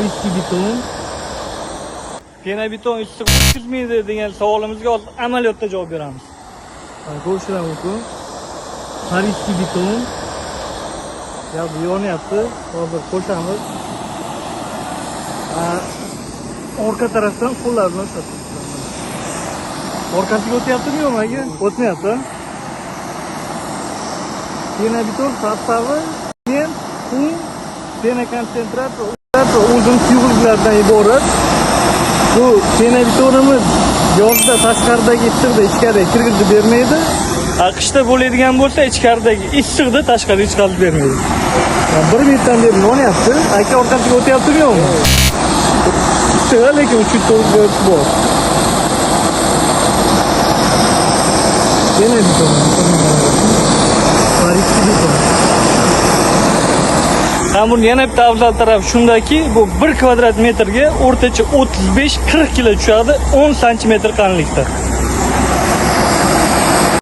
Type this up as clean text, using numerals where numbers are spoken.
Парижский beton. Penobeton issiq o'tkazmaydi degan savolimizga hozir amaliyotda javob beramiz. Mana, ko'rishingiz mumkin. Парижский beton. Ya, bu yonyapti. Hozir qo'shamiz. Ha, orqa tarafdan qo'llar bilan ushlab turibdi. Orqasiga o'tyaptimi, yo'qmi, aka? O'tmayapti. Penobeton состав i sement, qum, пеноконцентрат va o'zini suyuqliklardan iborat. Bu penobetonimiz yozda tashqaridagi issiqni ichkariga kirgizib bermaydi. A qishda bo'ladigan bo'lsa, ichkaridagi issiqni tashqariga chiqarib bermaydi. Yani 1 minutdan beri yonyapti. Aka, orqasiga o'tyaptimi, yo'qmi? Issiq, lekin 309 gradus bor. Penobeton. Парижский beton. Ham buni yana bitta afzal tarafi shundaki, bu 1 kvadrat metrga o'rtacha 35-40 kilo tushadi, 10 santimetr qalinlikda.